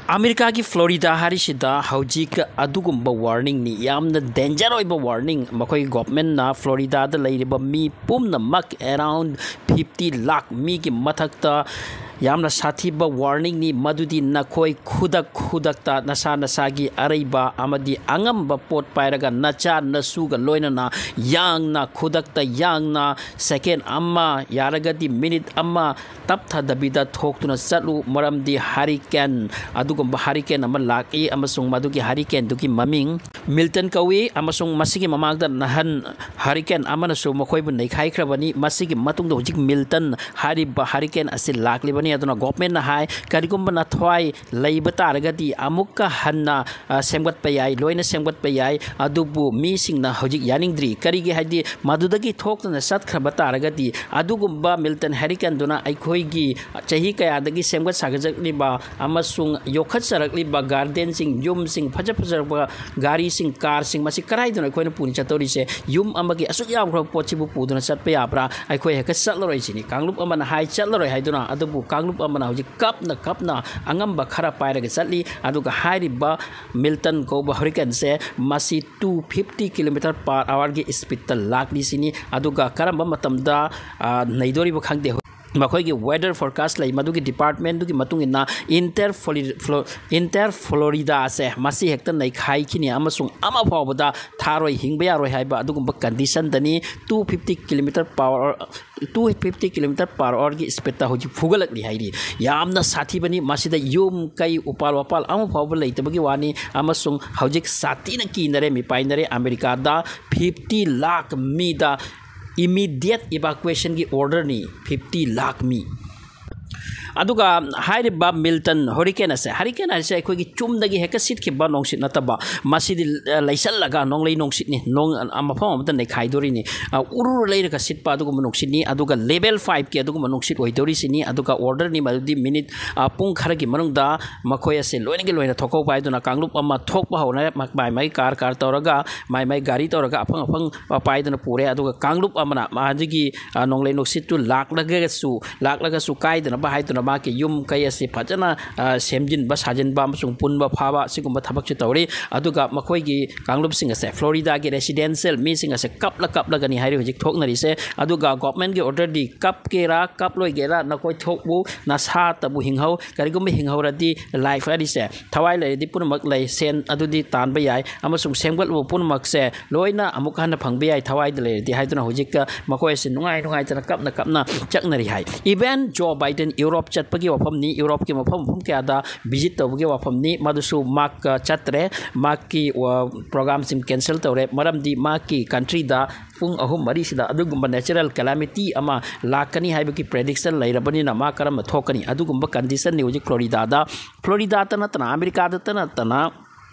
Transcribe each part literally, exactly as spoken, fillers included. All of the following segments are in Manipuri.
ꯑꯃꯦꯔꯤꯀꯥꯒꯤ ꯐ꯭ꯂꯣꯔꯤꯗꯥ ꯍꯥꯏꯔꯤꯁꯤꯗ ꯍꯧꯖꯤꯛ ꯑꯗꯨꯒꯨꯝꯕ ꯋꯥꯔꯅꯤꯡꯅꯤ, ꯌꯥꯝꯅ ꯗꯦꯟꯖꯔ ꯑꯣꯏꯕ ꯋꯥꯔꯅꯤꯡ꯫ ꯃꯈꯣꯏꯒꯤ ꯒꯣꯚꯔꯟꯃꯦꯟꯠꯅ ꯐ꯭ꯂꯣꯔꯤꯗꯥꯗ ꯂꯩꯔꯤꯕ ꯃꯤ ꯄꯨꯝꯅꯃꯛ, ꯑꯦꯔꯥꯎꯟ ꯐꯤꯐꯇꯤ ꯂꯥꯈ ꯃꯤꯒꯤ ꯃꯊꯛꯇ ꯌꯥꯝꯅ ꯁꯥꯊꯤꯕ ꯋꯥꯔꯅꯤꯡꯅꯤ꯫ ꯃꯗꯨꯗꯤ ꯅꯈꯣꯏ ꯈꯨꯗꯛ ꯈꯨꯗꯛꯇ ꯅꯁꯥ ꯅꯁꯥꯒꯤ ꯑꯔꯩꯕ ꯑꯃꯗꯤ ꯑꯉꯝꯕ ꯄꯣꯠ ꯄꯥꯏꯔꯒ ꯅꯆꯥ ꯅꯁꯨꯒ ꯂꯣꯏꯅꯅ ꯌꯥꯡꯅ, ꯈꯨꯗꯛꯇ ꯌꯥꯡꯅ, ꯁꯦꯀꯦꯟ ꯑꯃ, ꯌꯥꯔꯒꯗꯤ ꯃꯤꯅꯤꯠ ꯑꯃ ꯇꯞꯊꯗꯕꯤꯗ ꯊꯣꯛꯇꯨꯅ ꯆꯠꯂꯨ꯫ ꯃꯔꯝꯗꯤ ꯍꯔꯤꯀꯦꯟ, ꯑꯗꯨꯒꯨꯝꯕ ꯍꯔꯤꯀꯦꯟ ꯑꯃ ꯂꯥꯛꯏ ꯑꯃꯁꯨꯡ ꯃꯗꯨꯒꯤ ꯍꯔꯤꯀꯦꯟꯗꯨꯒꯤ ꯃꯃꯤꯡ ꯃꯤꯜꯇꯟ ꯀꯧꯏ ꯑꯃꯁꯨꯡ ꯃꯁꯤꯒꯤ ꯃꯃꯥꯡꯗ ꯅꯍꯥꯟ ꯍꯔꯤꯀꯦꯟ ꯑꯃꯅꯁꯨ ꯃꯈꯣꯏꯕꯨ ꯅꯩꯈꯥꯏꯈ꯭ꯔꯕꯅꯤ꯫ ꯃꯁꯤꯒꯤ ꯃꯇꯨꯡꯗ ꯍꯧꯖꯤꯛ ꯃꯤꯜꯇꯟ ꯍꯥꯏꯔꯤꯕ ꯍꯔꯤꯀꯦꯟ ꯑꯁꯤ ꯂꯥꯛꯂꯤꯕꯅꯤ꯫ ꯑꯗꯨꯅ ꯒꯣꯚꯔꯟꯃꯦꯟꯠꯅ ꯍꯥꯏ, ꯀꯔꯤꯒꯨꯝꯕ ꯅꯊ꯭ꯋꯥꯏ ꯂꯩꯕ ꯇꯥꯔꯒꯗꯤ ꯑꯃꯨꯛꯀ ꯍꯟꯅ, ꯑ, ꯁꯦꯝꯒꯠꯄ ꯌꯥꯏ, ꯂꯣꯏꯅ ꯁꯦꯝꯒꯠꯄ ꯌꯥꯏ꯫ ꯑꯗꯨꯕꯨ ꯃꯤꯁꯤꯡꯅ ꯍꯧꯖꯤꯛ ꯌꯥꯅꯤꯡꯗ꯭ꯔꯤ꯫ ꯀꯔꯤꯒꯤ ꯍꯥꯏꯗꯤ, ꯃꯗꯨꯗꯒꯤ ꯊꯣꯛꯇꯨꯅ ꯆꯠꯈ꯭ꯔꯕ ꯇꯥꯔꯒꯗꯤ ꯑꯗꯨꯒꯨꯝꯕ ꯃꯤꯜꯇꯟ ꯍꯔꯤꯀꯦꯟꯗꯨꯅ ꯑꯩꯈꯣꯏꯒꯤ ꯆꯍꯤ ꯀꯌꯥꯗꯒꯤ ꯁꯦꯝꯒꯠ ꯁꯥꯒꯠꯆꯔꯛꯂꯤꯕ ꯑꯃꯁꯨꯡ ꯌꯣꯛꯈꯠꯆꯔꯛꯂꯤꯕ ꯒꯥꯔꯗꯦꯟꯁꯤꯡ, ꯌꯨꯝꯁꯤꯡ, ꯐꯖ ꯐꯖꯔꯕ ꯒꯥꯔꯤꯁꯤꯡ, ꯀꯥꯔꯁꯤꯡ, ꯃꯁꯤ ꯀꯗꯥꯏꯗꯅꯣ ꯑꯩꯈꯣꯏꯅ ꯄꯨꯅ ꯆꯠꯇꯧꯔꯤꯁꯦ? ꯌꯨꯝ ꯑꯃꯒꯤ ꯑꯁꯨꯛ ꯌꯥꯝꯈ꯭ꯔꯕ ꯄꯣꯠꯁꯤꯕꯨ ꯄꯨꯗꯨꯅ ꯆꯠꯄ ꯌꯥꯕ꯭ꯔꯥ? ꯑꯩꯈꯣꯏ ꯍꯦꯛꯇ ꯆꯠꯂꯔꯣꯏ ꯁꯤꯅꯤ꯫ ꯀꯥꯡꯂꯨꯞ ꯑꯃꯅ ꯍꯥꯏ ꯆꯠꯂꯔꯣꯏ ꯍꯥꯏꯗꯨꯅ, ꯑꯗꯨꯕꯨ ꯀꯥꯡꯂꯨꯞ ꯑꯃꯅ ꯍꯧꯖꯤꯛ ꯀꯞꯅ ꯀꯞꯅ ꯑꯉꯝꯕ ꯈꯔ ꯄꯥꯏꯔꯒ ꯆꯠꯂꯤ꯫ ꯑꯗꯨꯒ ꯍꯥꯏꯔꯤꯕ ꯃꯤꯜꯇꯟ ꯀꯧꯕ ꯍꯔꯤꯀꯦꯟꯁꯦ ꯃꯁꯤ two fifty kilometer per hourꯒꯤ speedꯇ ꯂꯥꯛꯂꯤ ꯁꯤꯅꯤ꯫ ꯑꯗꯨꯒ ꯀꯔꯝꯕ ꯃꯇꯝꯗ, ꯑ, ꯅꯩꯗꯣꯔꯤꯕ ꯈꯪꯗꯦ꯫ ꯃꯈꯣꯏꯒꯤ weather forecast ꯂꯩ, ꯃꯗꯨꯒꯤ departmentꯗꯨꯒꯤ ꯃꯇꯨꯡ ꯏꯟꯅ inter ꯐ꯭ꯂꯣꯔꯤꯗꯥꯁꯦ ꯃꯁꯤ ꯍꯦꯛꯇ ꯅꯩꯈꯥꯏꯈꯤꯅꯤ ꯑꯃꯁꯨꯡ ꯑꯃ ꯐꯥꯎꯕꯗ ꯊꯥꯔꯣꯏ, ꯍꯤꯡꯕ ꯌꯥꯔꯣꯏ ꯍꯥꯏꯕ ꯑꯗꯨꯒꯨꯝꯕ conditionꯗꯅꯤ꯫ Two fifty kilometer per hour, two fifty kilometer per hourꯒꯤ speedꯇ ꯍꯧꯖꯤꯛ ꯐꯨꯒꯠꯂꯛꯂꯤ ꯍꯥꯏꯔꯤ꯫ ꯌꯥꯝꯅ ꯁꯥꯊꯤꯕꯅꯤ꯫ ꯃꯁꯤꯗ ꯌꯨꯝ ꯀꯩ, ꯎꯄꯥꯜ ꯋꯥꯄꯥꯜ ꯑꯃ ꯐꯥꯎꯕ ꯂꯩꯇꯕꯒꯤ ꯋꯥꯅꯤ ꯑꯃꯁꯨꯡ ꯍꯧꯖꯤꯛ ꯁꯥꯊꯤꯅ ꯀꯤꯅꯔꯦ, ꯃꯤꯄꯥꯏꯅꯔꯦ꯫ ꯑꯃꯦꯔꯤꯀꯥꯗ fifty ꯂꯥꯈ ꯃꯤꯗ immediate evacuationꯒꯤ orderꯅꯤ, fifty ꯂꯥꯈ ꯃꯤ꯫ ꯑꯗꯨꯒ ꯍꯥꯏꯔꯤꯕ ꯃꯤꯜꯇꯟ ꯍꯣꯔꯤꯀꯦꯟ ꯑꯁꯦ, ꯍꯣꯔꯤꯀꯦꯟ ꯍꯥꯏꯁꯦ ꯑꯩꯈꯣꯏꯒꯤ ꯆꯨꯝꯗꯒꯤ ꯍꯦꯛꯇ ꯁꯤꯠꯈꯤꯕ ꯅꯨꯡꯁꯤꯠ ꯅꯠꯇꯕ, ꯃꯁꯤꯗꯤ, ꯑ, ꯂꯩꯁꯜꯂꯒ ꯅꯣꯡꯂꯩ ꯅꯨꯡꯁꯤꯠꯅꯤ, ꯅꯣꯡ, ꯑ, ꯃꯐꯝ ꯑꯃꯗ ꯅꯩꯈꯥꯏꯗꯣꯔꯤꯅꯤ꯫ ꯑ, ꯎꯔꯨꯔ ꯂꯩꯔꯒ ꯁꯤꯠꯄ ꯑꯗꯨꯒꯨꯝꯕ ꯅꯨꯡꯁꯤꯠꯅꯤ꯫ ꯑꯗꯨꯒ level fiveꯀꯤ ꯑꯗꯨꯒꯨꯝꯕ ꯅꯨꯡꯁꯤꯠ ꯑꯣꯏꯗꯧꯔꯤꯁꯤꯅꯤ꯫ ꯑꯗꯨꯒ orderꯅꯤ, ꯃꯗꯨꯗꯤ ꯃꯤꯅꯤꯠ, ꯑ, ꯄꯨꯡ ꯈꯔꯒꯤ ꯃꯅꯨꯡꯗ ꯃꯈꯣꯏ ꯑꯁꯦ ꯂꯣꯏꯅꯒꯤ ꯂꯣꯏꯅ ꯊꯣꯛꯍꯧꯕ ꯍꯥꯏꯗꯨꯅ ꯀꯥꯡꯂꯨꯞ ꯑꯃ ꯊꯣꯛꯄ ꯍꯧꯅꯔꯦ꯫ ꯃ-, ꯃꯥꯏ ꯃꯥꯏ car car ꯇꯧꯔꯒ, ꯃꯥꯏ ꯃꯥꯏ ꯒꯥꯔꯤ ꯇꯧꯔꯒ ꯑꯐꯪ ꯑꯐꯪ ꯄꯥꯏꯗꯨꯅ ꯄꯨꯔꯦ꯫ ꯑꯗꯨꯒ ꯀꯥꯡꯂꯨꯞ ꯑꯃꯅ ꯃꯗꯨꯒꯤ, ꯑ, ꯅꯣꯡꯂꯩ ꯅꯨꯡꯁꯤꯠꯇꯨ ꯂꯥꯛꯂꯒꯁꯨ, ꯂꯥꯛꯂꯒꯁꯨ ꯀꯥꯏꯗꯅꯕ ꯍꯥꯏꯗꯨꯅ ꯃꯍꯥꯛꯀꯤ ꯌꯨꯝ ꯀꯩ ꯑꯁꯤ ꯐꯖꯅ, ꯑ, ꯁꯦꯝꯖꯤꯟꯕ ꯁꯥꯖꯤꯟꯕ ꯑꯃꯁꯨꯡ ꯄꯨꯟꯕ ꯐꯥꯕ, ꯑꯁꯤꯒꯨꯝꯕ ꯊꯕꯛꯁꯨ ꯇꯧꯔꯤ꯫ ꯑꯗꯨꯒ ꯃꯈꯣꯏꯒꯤ ꯀꯥꯡꯂꯨꯞꯁꯤꯡ ꯑꯁꯦ, ꯐ꯭ꯂꯣꯔꯤꯗꯥꯒꯤ ꯔꯦꯁꯤꯗꯦꯟꯁꯤꯌꯦꯜ ꯃꯤꯁꯤꯡ ꯑꯁꯦ ꯀꯞꯂ ꯀꯞꯂꯒꯅꯤ ꯍꯥꯏꯔꯤ ꯍꯧꯖꯤꯛ ꯊꯣꯛꯅꯔꯤꯁꯦ꯫ ꯑꯗꯨꯒ ꯒꯣꯚꯔꯟꯃꯦꯟꯠꯀꯤ ꯑꯣꯔꯗꯔꯗꯤ, ꯀꯞꯀꯦꯔꯥ ꯀꯞꯂꯣꯏꯒꯦꯔꯥ, ꯅꯈꯣꯏ ꯊꯣꯛꯎ, ꯅꯁꯥꯇꯕꯨ ꯍꯤꯡꯍꯧ, ꯀꯔꯤꯒꯨꯝꯕ ꯍꯤꯡꯍꯧꯔꯗꯤ ꯂꯥꯏꯐ ꯍꯥꯏꯔꯤꯁꯦ, ꯊꯋꯥꯏ ꯂꯩꯔꯗꯤ ꯄꯨꯝꯅꯃꯛ ꯂꯩ, ꯁꯦꯟ ꯑꯗꯨꯗꯤ ꯇꯥꯟꯕ ꯌꯥꯏ, ꯑꯃꯁꯨꯡ ꯁꯦꯝꯒꯠꯂꯨꯕ ꯄꯨꯝꯅꯃꯛꯁꯦ ꯂꯣꯏꯅ ꯑꯃꯨꯛ ꯍꯟꯅ ꯐꯪꯕ ꯌꯥꯏ, ꯊꯋꯥꯏꯗ ꯂꯩꯔꯗꯤ ꯍꯥꯏꯗꯨꯅ ꯍꯧꯖꯤꯛꯇ ꯃꯈꯣꯏ ꯑꯁꯤ ꯅꯨꯡꯉꯥꯏ ꯅꯨꯡꯉꯥꯏꯇꯅ ꯀꯞꯅ ꯀꯞꯅ ꯆꯠꯅꯔꯤ ꯍꯥꯏ꯫ Even ꯖꯣ ꯕꯥꯏꯗꯦꯟ ꯌꯨꯔꯣꯞ ꯆꯠꯄꯒꯤ ꯋꯥꯐꯝꯅꯤ, ꯌꯨꯔꯣꯞꯀꯤ ꯃꯐꯝ ꯃꯐꯝ ꯀꯌꯥꯗ ꯚꯤꯖꯤꯠ ꯇꯧꯕꯒꯤ ꯋꯥꯐꯝꯅꯤ, ꯃꯗꯨꯁꯨ ꯃꯍꯥꯛ, ꯑ, ꯆꯠꯇ꯭ꯔꯦ, ꯃꯍꯥꯛꯀꯤ, ꯑ, ꯄ꯭ꯔꯣꯒꯥꯝꯁꯤꯡ ꯀꯦꯟꯁꯦꯜ ꯇꯧꯔꯦ, ꯃꯔꯝꯗꯤ ꯃꯍꯥꯛꯀꯤ ꯀꯟꯇ꯭ꯔꯤꯗ ꯄꯨꯡ ꯑꯍꯨꯝ ꯃꯔꯤꯁꯤꯗ ꯑꯗꯨꯒꯨꯝꯕ ꯅꯦꯆꯔꯦꯜ ꯀꯦꯂꯥꯃꯤꯇꯤ ꯑꯃ ꯂꯥꯛꯀꯅꯤ ꯍꯥꯏꯕꯒꯤ ꯄ꯭ꯔꯦꯗꯤꯛꯁꯟ ꯂꯩꯔꯕꯅꯤꯅ ꯃꯥ ꯀꯔꯝꯅ ꯊꯣꯛꯀꯅꯤ? ꯑꯗꯨꯒꯨꯝꯕ ꯀꯟꯗꯤꯁꯟꯅꯤ ꯍꯧꯖꯤꯛ ꯐ꯭ꯂꯣꯔꯤꯗꯥꯗ, ꯐ꯭ꯂꯣꯔꯤꯗꯥꯇ ꯅꯠꯇꯅ, ꯑꯃꯦꯔꯤꯀꯥꯗꯇ ꯅꯠꯇꯅ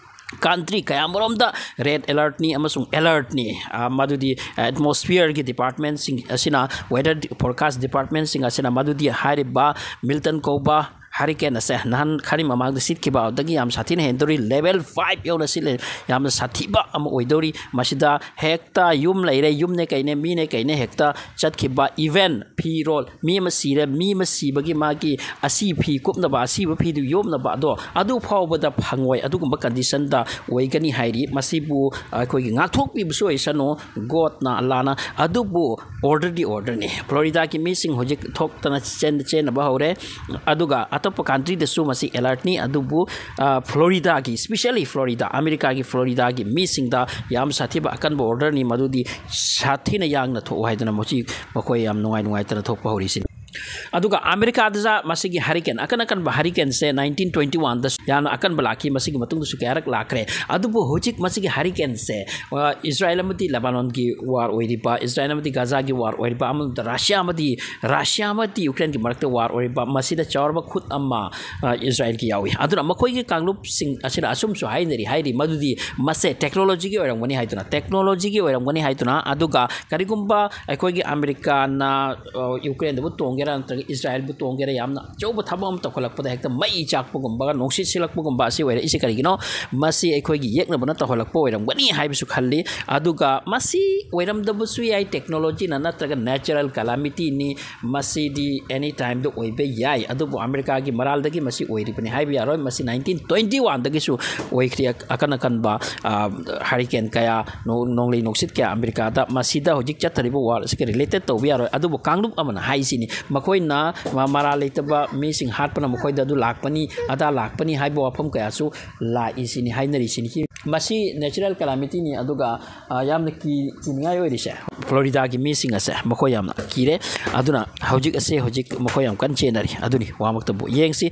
ꯀꯟꯇ꯭ꯔꯤ ꯀꯌꯥꯃꯔꯣꯝꯗ ꯔꯦꯗ ꯑꯦꯂꯔꯠꯅꯤ ꯑꯃꯁꯨꯡ ꯑꯦꯂꯔꯠꯅꯤ꯫ ꯑ, ꯃꯗꯨꯗꯤ ꯑꯦꯠꯃꯣꯁꯐꯤꯌꯔꯒꯤ ꯗꯤꯄꯥꯔꯠꯃꯦꯟꯁꯤꯡ ꯑꯁꯤꯅ, ꯋꯦꯗꯔ ꯐꯣꯔꯀꯥꯁ ꯗꯤꯄꯥꯔꯠꯃꯦꯟꯁꯤꯡ ꯑꯁꯤꯅ ꯃꯗꯨꯗꯤ ꯍꯥꯏꯔꯤꯕ ꯃꯤꯜꯇꯟ ꯀꯧꯕ ꯍꯔꯤꯀꯦꯟ ꯑꯁꯦ ꯅꯍꯥꯟ ꯈꯔꯤ ꯃꯃꯥꯡꯗ ꯁꯤꯠꯈꯤꯕ ꯑꯗꯨꯗꯒꯤ ꯌꯥꯝ ꯁꯥꯊꯤꯅ ꯍꯦꯟꯗꯧꯔꯤ, ꯂꯦꯚꯦꯜ ꯐꯥꯏꯚ ꯌꯧꯅ ꯁꯤꯠꯂꯦ, ꯌꯥꯝꯅ ꯁꯥꯊꯤꯕ ꯑꯃ ꯑꯣꯏꯗꯧꯔꯤ꯫ ꯃꯁꯤꯗ ꯍꯦꯛꯇ ꯌꯨꯝ ꯂꯩꯔꯦ, ꯌꯨꯝꯅꯦ ꯀꯩꯅꯦ, ꯃꯤꯅꯦ ꯀꯩꯅꯦ ꯍꯦꯛꯇ ꯆꯠꯈꯤꯕ, ꯏꯚꯦꯟ ꯐꯤꯔꯣꯜ, ꯃꯤ ꯑꯃ ꯁꯤꯔꯦ, ꯃꯤ ꯑꯃ ꯁꯤꯕꯒꯤ ꯃꯥꯒꯤ ꯑꯁꯤ ꯐꯤ ꯀꯨꯞꯅꯕ, ꯑꯁꯤꯕ ꯐꯤꯗꯨ ꯌꯣꯝꯅꯕ, ꯑꯗꯣ ꯑꯗꯨ ꯐꯥꯎꯕꯗ ꯐꯪꯉꯣꯏ꯫ ꯑꯗꯨꯒꯨꯝꯕ ꯀꯟꯗꯤꯁꯟꯗ ꯑꯣꯏꯒꯅꯤ ꯍꯥꯏꯔꯤ꯫ ꯃꯁꯤꯕꯨ ꯑꯩꯈꯣꯏꯒꯤ ꯉꯥꯛꯊꯣꯛꯄꯤꯕꯁꯨ ꯑꯣꯏꯁꯅꯨ ꯒꯣꯗꯅ, ꯑꯜꯂꯥꯅ, ꯑꯗꯨꯕꯨ ꯑꯣꯔꯗꯔꯗꯤ ꯑꯣꯔꯗꯔꯅꯤ꯫ ꯐ꯭ꯂꯣꯔꯤꯗꯥꯒꯤ ꯃꯤꯁꯤꯡ ꯍꯧꯖꯤꯛ ꯊꯣꯛꯇꯅ ꯆꯦꯟ-, ꯆꯦꯟꯅꯕ ꯍꯧꯔꯦ꯫ ꯑꯗꯨꯒ ꯑꯇꯣꯞꯄ ꯀꯟꯇ꯭ꯔꯤꯗꯁꯨ ꯃꯁꯤ ꯑꯦꯂꯔꯠꯅꯤ, ꯑꯗꯨꯕꯨ, ꯑ, ꯐ꯭ꯂꯣꯔꯤꯗꯥꯒꯤ, especially ꯐ꯭ꯂꯣꯔꯤꯗꯥ, ꯑꯃꯦꯔꯤꯀꯥꯒꯤ ꯐ꯭ꯂꯣꯔꯤꯗꯥꯒꯤ ꯃꯤꯁꯤꯡꯗ ꯌꯥꯝ ꯁꯥꯊꯤꯕ ꯑꯀꯟꯕ ꯑꯣꯔꯗꯔꯅꯤ, ꯃꯗꯨꯗꯤ ꯁꯥꯊꯤꯅ ꯌꯥꯡꯅ ꯊꯣꯛꯎ ꯍꯥꯏꯗꯨꯅ ꯃꯁꯤ ꯃꯈꯣꯏ ꯌꯥꯝ ꯅꯨꯡꯉꯥꯏ ꯅꯨꯡꯉꯥꯏꯇꯅ ꯊꯣꯛꯄ ꯍꯧꯔꯤꯁꯤꯅꯤ꯫ ꯑꯗꯨꯒ ꯑꯃꯦꯔꯤꯀꯥꯗ ꯃꯁꯤꯒꯤ ꯍꯔꯤꯀꯦꯟ, ꯑꯀꯟ ꯑꯀꯟꯕ ꯍꯔꯤꯀꯦꯟꯁꯦ ꯅꯥꯏꯟꯇꯤꯟ ꯇ꯭ꯋꯦꯟꯇꯤ ꯋꯥꯟꯗ ꯌꯥꯝꯅ ꯑꯀꯟꯕ ꯂꯥꯛꯈꯤ, ꯃꯁꯤꯒꯤ ꯃꯇꯨꯡꯗꯁꯨ ꯀꯌꯥꯔꯛ ꯂꯥꯛꯈ꯭ꯔꯦ꯫ ꯑꯗꯨꯕꯨ ꯍꯧꯖꯤꯛ ꯃꯁꯤꯒꯤ ꯍꯔꯤꯀꯦꯟꯁꯦ, ꯑ, ꯏꯖꯔꯥꯌꯦꯜ ꯑꯃꯗꯤ ꯂꯦꯕꯥꯅꯣꯟꯒꯤ ꯋꯥꯔ ꯑꯣꯏꯔꯤꯕ, ꯏꯖꯔꯥꯌꯦꯜ ꯑꯃꯗꯤ ꯒꯥꯖꯥꯒꯤ ꯋꯥꯔ ꯑꯣꯏꯔꯤꯕ, ꯑꯃꯗ ꯔꯁꯤꯌꯥ ꯑꯃꯗꯤ, ꯔꯁꯤꯌꯥ ꯑꯃꯗꯤ ꯌꯨꯀ꯭ꯔꯦꯟꯒꯤ ꯃꯔꯛꯇ ꯋꯥꯔ ꯑꯣꯏꯔꯤꯕ, ꯃꯁꯤꯗ ꯆꯥꯎꯔꯕ ꯈꯨꯠ ꯑꯃ, ꯑ, ꯏꯖꯔꯥꯌꯦꯜꯒꯤ ꯌꯥꯎꯏ꯫ ꯑꯗꯨꯅ ꯃꯈꯣꯏꯒꯤ ꯀꯥꯡꯂꯨꯞꯁꯤꯡ ꯑꯁꯤꯅ ꯑꯁꯨꯝꯁꯨ ꯍꯥꯏꯅꯔꯤ, ꯍꯥꯏꯔꯤ ꯃꯗꯨꯗꯤ ꯃꯁꯦ ꯇꯦꯛꯅꯣꯂꯣꯖꯤꯒꯤ ꯑꯣꯏꯔꯝꯒꯅꯤ ꯍꯥꯏꯗꯨꯅ, ꯇꯦꯛꯅꯣꯂꯣꯖꯤꯒꯤ ꯑꯣꯏꯔꯝꯒꯅꯤ ꯍꯥꯏꯗꯨꯅ, ꯑꯗꯨꯒ ꯀꯔꯤꯒꯨꯝꯕ ꯑꯩꯈꯣꯏꯒꯤ ꯑꯃꯦꯔꯤꯀꯥꯅ, ꯑ, ꯌꯨꯀ꯭ꯔꯦꯟꯗꯕꯨ ꯇꯣꯡꯒꯦꯔꯥ ꯅꯠꯇ꯭ꯔꯒ ꯏꯁꯔꯥꯌꯦꯜꯕꯨ ꯇꯣꯡꯒꯦꯔꯥ, ꯌꯥꯝꯅ ꯑꯆꯧꯕ ꯊꯕꯛ ꯑꯃ ꯇꯧꯈꯠꯂꯛꯄꯗ ꯍꯦꯛꯇ ꯃꯩ ꯆꯥꯛꯄꯒꯨꯝꯕ, ꯅꯨꯡꯁꯤꯠ ꯁꯤꯜꯂꯛꯄꯒꯨꯝꯕ ꯑꯁꯤ ꯑꯣꯏꯔꯛꯏꯁꯦ ꯀꯔꯤꯒꯤꯅꯣ? ꯃꯁꯤ ꯑꯩꯈꯣꯏꯒꯤ ꯌꯦꯛꯅꯕꯅ ꯇꯧꯍꯜꯂꯛꯄ ꯑꯣꯏꯔꯝꯒꯅꯤ ꯍꯥꯏꯕꯁꯨ ꯈꯜꯂꯤ꯫ ꯑꯗꯨꯒ ꯃꯁꯤ ꯑꯣꯏꯔꯝꯗꯕꯁꯨ ꯌꯥꯏ, ꯇꯦꯛꯅꯣꯂꯣꯖꯤꯅ ꯅꯠꯇ꯭ꯔꯒ natural calamityꯅꯤ꯫ ꯃꯁꯤꯗꯤ any timeꯗ ꯑꯣꯏꯕ ꯌꯥꯏ꯫ ꯑꯗꯨꯕꯨ ꯑꯃꯦꯔꯤꯀꯥꯒꯤ ꯃꯔꯥꯜꯗꯒꯤ ꯃꯁꯤ ꯑꯣꯏꯔꯤꯕꯅꯤ ꯍꯥꯏꯕ ꯌꯥꯔꯣꯏ꯫ ꯃꯁꯤ nineteen twenty oneꯗꯒꯤꯁꯨ ꯑꯣꯏꯈ꯭ꯔꯤ꯫ ꯑꯀꯟ ꯑꯀꯟꯕ, ꯑ, hurricane ꯀꯌꯥ, ꯅꯣ-, ꯅꯣꯡꯂꯩ ꯅꯨꯡꯁꯤꯠ ꯀꯌꯥ ꯑꯃꯦꯔꯤꯀꯥꯗ, ꯃꯁꯤꯗ ꯍꯧꯖꯤꯛ ꯆꯠꯊꯔꯤꯕ war ꯑꯁꯤꯒ related ꯇꯧꯕ ꯌꯥꯔꯣꯏ꯫ ꯑꯗꯨꯕꯨ ꯀꯥꯡꯂꯨꯞ ꯑꯃꯅ ꯍꯥꯏꯁꯤꯅꯤ, ꯃꯈꯣꯏꯅ ꯃ-, ꯃꯔꯥꯜ ꯂꯩꯇꯕ ꯃꯤꯁꯤꯡ ꯍꯥꯠꯄꯅ ꯃꯈꯣꯏꯗ ꯑꯗꯨ ꯂꯥꯛꯄꯅꯤ, ꯑꯗꯥ ꯂꯥꯛꯄꯅꯤ ꯍꯥꯏꯕ ꯋꯥꯐꯝ ꯀꯌꯥꯁꯨ ꯂꯥꯛꯏꯁꯤꯅꯤ, ꯍꯥꯏꯅꯔꯤꯁꯤꯅꯤ꯫ ꯃꯁꯤ natural calamityꯅꯤ꯫ ꯑꯗꯨꯒ, ꯑ, ꯌꯥꯝꯅ ꯀꯤ-, ꯀꯤꯅꯤꯡꯉꯥꯏ ꯑꯣꯏꯔꯤꯁꯦ, ꯐ꯭ꯂꯣꯔꯤꯗꯥꯒꯤ ꯃꯤꯁꯤꯡ ꯑꯁꯦ ꯃꯈꯣꯏ ꯌꯥꯝꯅ ꯀꯤꯔꯦ꯫ ꯑꯗꯨꯅ ꯍꯧꯖꯤꯛ ꯑꯁꯦ, ꯍꯧꯖꯤꯛ ꯃꯈꯣꯏ ꯌꯥꯝ ꯀꯟꯅ ꯆꯦꯟꯅꯔꯤ꯫ ꯑꯗꯨꯅꯤ, ꯋꯥꯃꯛꯇꯕꯨ ꯌꯦꯡꯁꯤ꯫